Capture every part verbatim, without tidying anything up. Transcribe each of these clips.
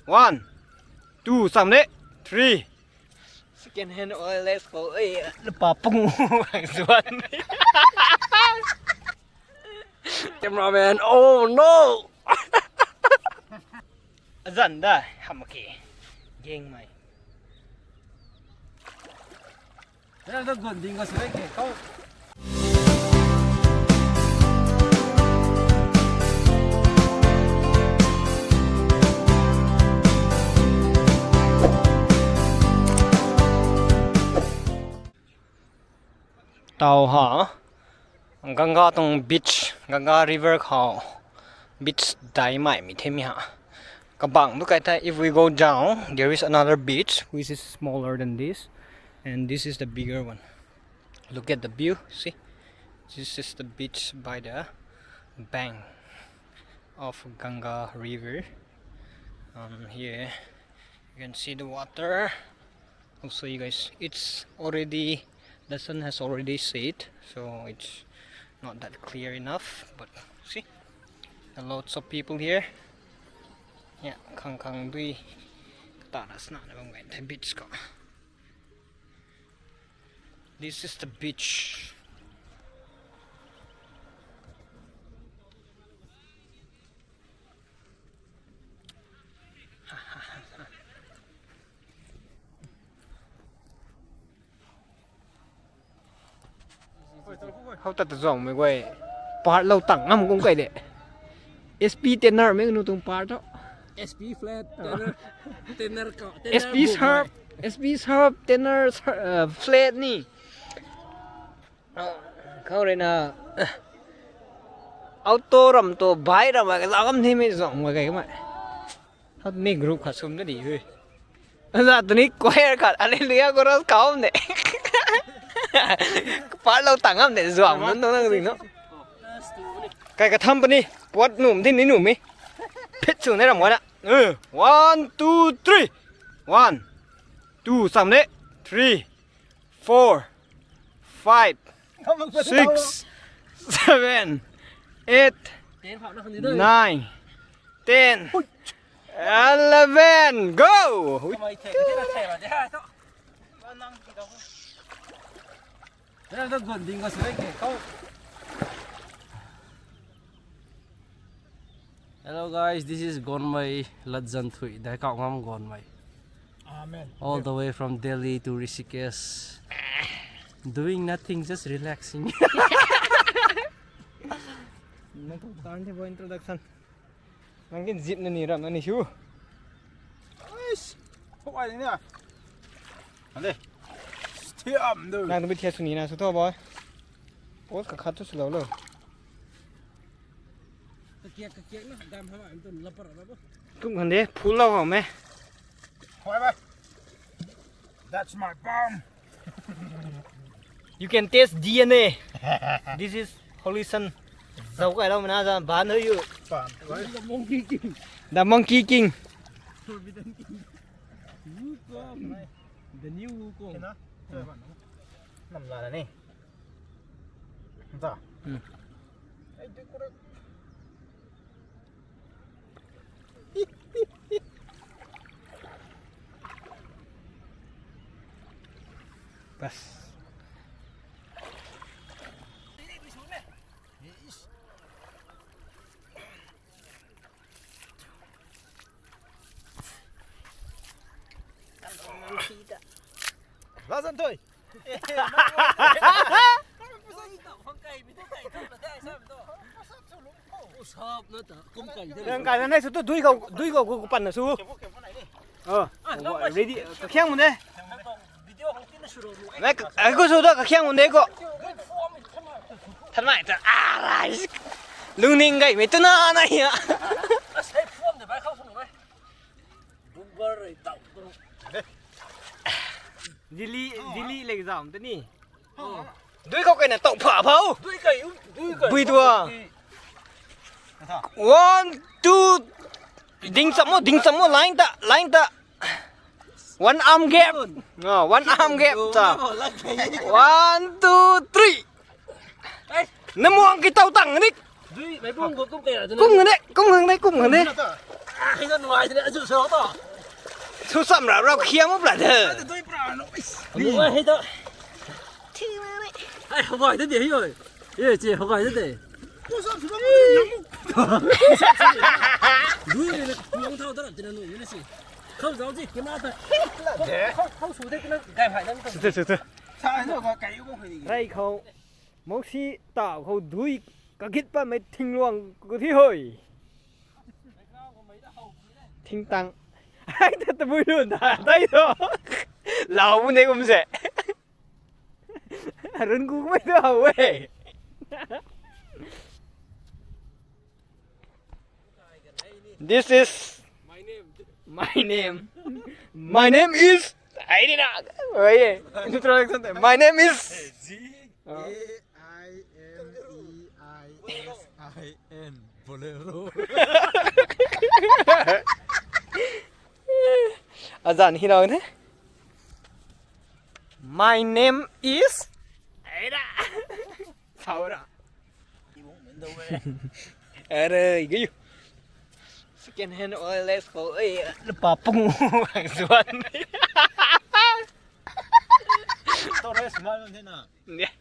One, two, sam le. Three. Second hand oil, let's go. Hey, pa pung zuan. Cameraman, oh no! Azan da, hamaki. Geng mai. Dah gun ding ko sui ke kau. Tau ha. Ganga tuang beach, Ganga river khou beach dai mai mi the mi ha. Kabang tu kai the, if we go down, there is another beach which is smaller than this, and this is the bigger one. Look at the view, see? This is the beach by the bank of Ganga river. Um, here you can see the water. I'll show you guys. It's already, the sun has already set, so it's not that clear enough. But see, there are lots of people here. Yeah, khang khang dui kata na sna na bam gai the beach ko. This is the beach. How ta ta zong mei guay part lou tang ngam kung kai de. S P tenor mei nu tuang part tho. S P flat, tenor, tenor ka, tenor S P book sharp, mai. S P sharp, tenor sar-, uh, flat ni. Khou rui na, auto ram tu, bike ram ka zam ni mei zong ma kai kamei. How ni group khat sum na di hui. Za tu ni choir khat, Hallelujah chorus kaum de. Part lou tang am de, zuam nunc nunc nang ding no. Kai katham puni, puat num din ni num mi. Phit su ne ram wana. Uh, one, two, three. One, two, sam le. Three, four, five, six, seven, eight, nine, ten, eleven, go! Hello guys, this is Gonmei Latzan Thui, Daikauh Ngam Gonmei. Amen. All the way from Delhi to Rishikesh. Doing nothing, just relaxing. Nang tuang tan the introduction. Nang kin zip na ni ram na ni shu. Eish, thok ai ni na. Ale. Stiam du. Nang tu bi thia suni na su tho boy. Pose ka khat tu su lo lo. Kakiak, kakiak na, dam hama, em tu lapar na bo. Kum khang de, phul lou hou me. Hoi ba. That's my bomb. You can taste D N A. This is Holy Sun. Zau kai lou mana za, ban hui you. Pan. The Monkey King. The Monkey King. Forbidden King. Wukong. The new Wukong. Kena? Nam la ni. Nta. Hmm. Ai, tu kurang. Bas. Latzan Thui. Kum kai na. Kum kai na. Nang kai na nai su tu dui khou, dui khou gu pan na su. Oh, ready. Kakhiang mun de. Nai, ai gu su da kakhiang mun de ko. Than mai ta. Ah, rai. Lungning gaymei tu na na ya. Dili, dili le zam tu ni. Dui khou kai na tou pha phou. Dui kai, dui kai. Bui tua. One, two. Ding cham mo, ding cham mo, line ta, line ta. One arm gap. Ah, one arm gap ta. One, two, three. Namuang ki tau tang ni. Dui, mai bung ko kum kai na. Kum ngan de, kum ngan de, kum ngan de. Ai, hei ta nuai tei, azu sa ta. Thu sam ra ra khiam up la de. Ai, ta dui pra no. Ai, nuai hei ta. Ai, hawai ta de hei oi. Ye, che, hawai ta de. Dui ni na kuang thau ta na tina nu ni si. Khau zau ji, kina ta. Khau, khau su de kina, gai phai dang ta. Sute, sute. Sa no ka kai u bang hei ni. Rai khou. Mousi tau khou dui kagit patmei thingluang khou thi hoi. Thingtang. Ai, ta tabui lun ta, tai to. Lau bu ne kum se. Run gu mei to hau e. This is my name. My name is. I did not. Oh, yeah. Introduction. My name is. G A I M E I S I N. Bolero. Azan hi nau ne. My name is. Aira. Saura. Are, igu. Second hand oil, let's go. Ei, lupa pung ang zuan. Torres mal na. Yeah.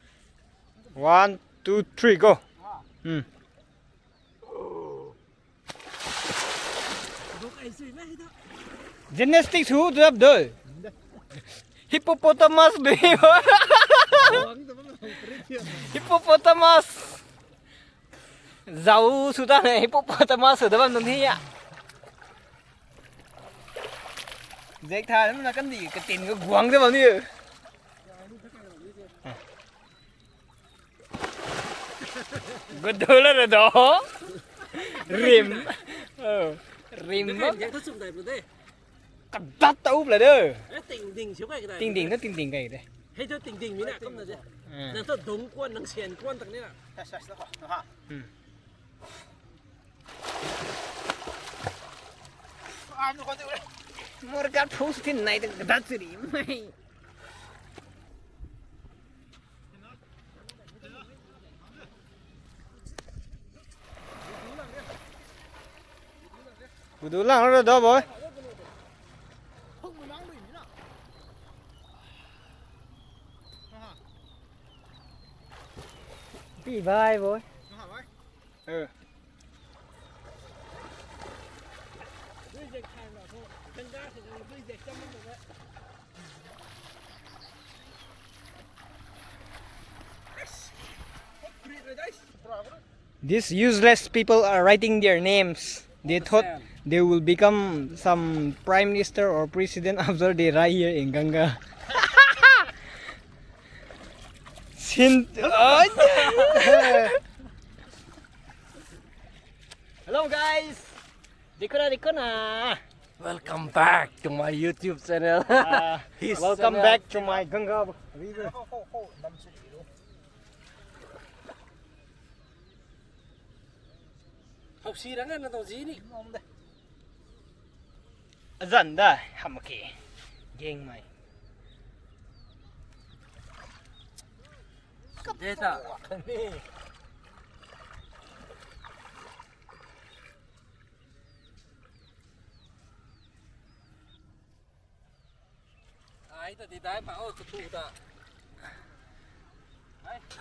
One, two, three, go. Hmm. Gymnastics hu tu dap doi. Hippopotamus doi. Hippopotamus. Zau su ta ne hippopotamus su da bam nung hi ya. Zek tha na kan di ka tin ka guang da bam ni. Gudu la ra do. Rim. Oh. Rim. Rim, yak ta chum dai bu de. Kadat ta up la de. Eh, ting ding siu kai ka dai. Ting ding na ting ding kai de. Hei tu ting ding mi na kum na de. Hmm. Nang tu dung kuan, nang sian kuan tak ni na. Sa, sa, sa, ha. Hmm. Morgat phus tin nai tang kadat siri mai. Kudu lang ra do, boy. Pi bye, boy. These useless people are writing their names. They thought they will become some prime minister or president after they ride here in Ganga. Sin. Hello guys. Dikona, dikona. Welcome back to my YouTube channel. Uh, welcome back to my Ganga River. Hau si rang na tong zi ni. Azan da hamaki. Geng mai. Data.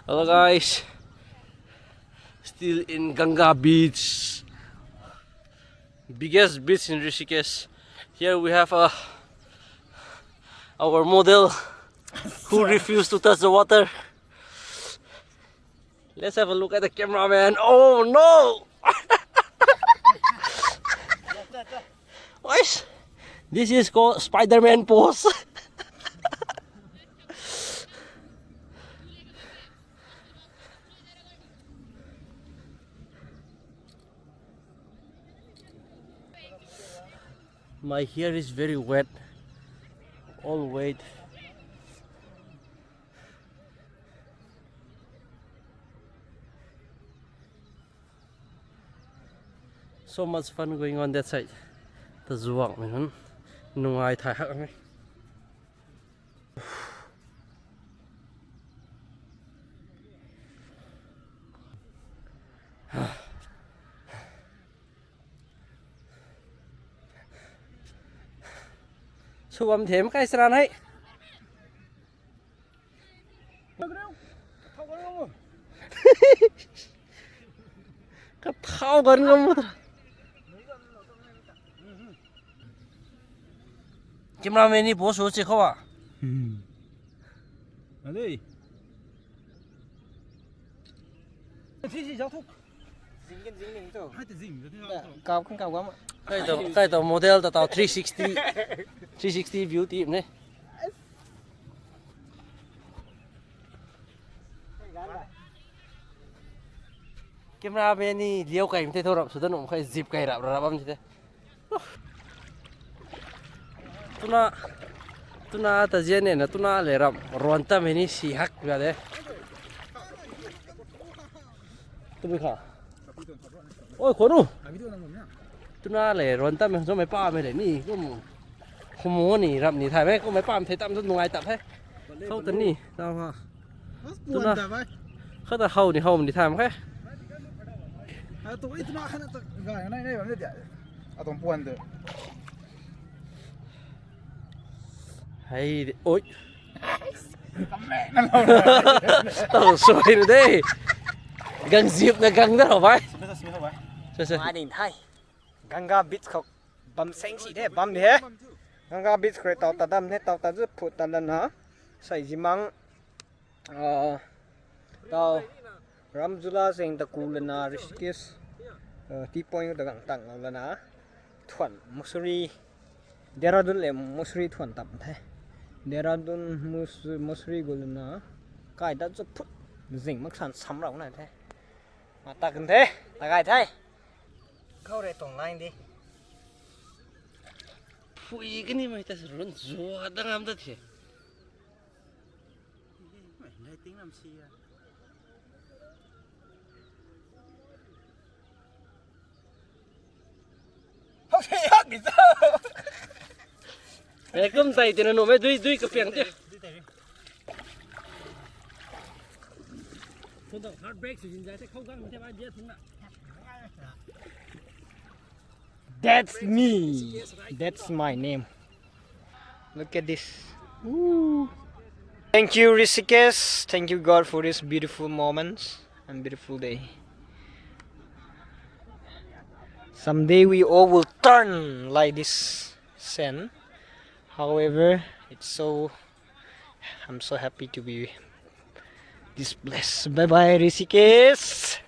Hello guys, still in Ganga Beach, biggest beach in Rishikesh. Here we have a our model who refused to touch the water. Let's have a look at the cameraman. Oh no! Guys, this is called Spider-Man pose. My hair is very wet, all wet. So much fun going on that side. Ta zuak mei hun nungai thai hak ang e. Thu bam them kai sran hei. Kathau gan ngam. Cameraman ni post sw si khou a. Adei. Thi si zau thuk. Zing kan zing ning tu. Hai te zing tu. Kau kan kau gam. Kai to, kai to model ta tau three sixty, three sixty view ti ne. Cameraman ni liau kai mte thorap sudan um khai zip kai rap rap am ti te. Tuna, tuna ta zian ne na tuna le ram ruan tam hei ni si hak ga de. Tumi kha. Oi, khonu. Tuna le ruan tam hei zo mei pa mei le ni kum. Khomo ni ram ni thai mei kum mei pa mei thei tam zo nungai tap the. Khou ta ni, tau ha. Tuna. Khou ta hau ni hau ni thai mei khe. Hei de, oi. Oh, sorry de. Gang zip na gang da ho bai. Sese. Mai ding thai. Ganga Beach khou bam seng si the, bam de he. Ganga Beach khou tau ta dam the, tau ta zu phut ta lana. Sai zimang. Ah, tau Ramzula zeng ta ku lana Rishikesh, ah, tea point ta gang tang lou lana. Thuan Mussoorie, Dehradun le Mussoorie thuan tam the. Dehradun Mus-, Mussoorie gu lana. Kai ta zu phut zing mak san sam rau na the. Ma tak the, ta gai the. Khou re tong line di. Phui kani mai ta run zua da ngam ta the. Mai ngai ting lam si ya. Hak se hak di ta. Eh, kum tai tina no me dui dui ka piang te. That's me. That's my name. Look at this. Woo. Thank you, Rishikesh. Thank you, God, for these beautiful moments and beautiful day. Someday we all will turn like this sand. However, it's so, I'm so happy to be this place. Bye bye, Rishikesh.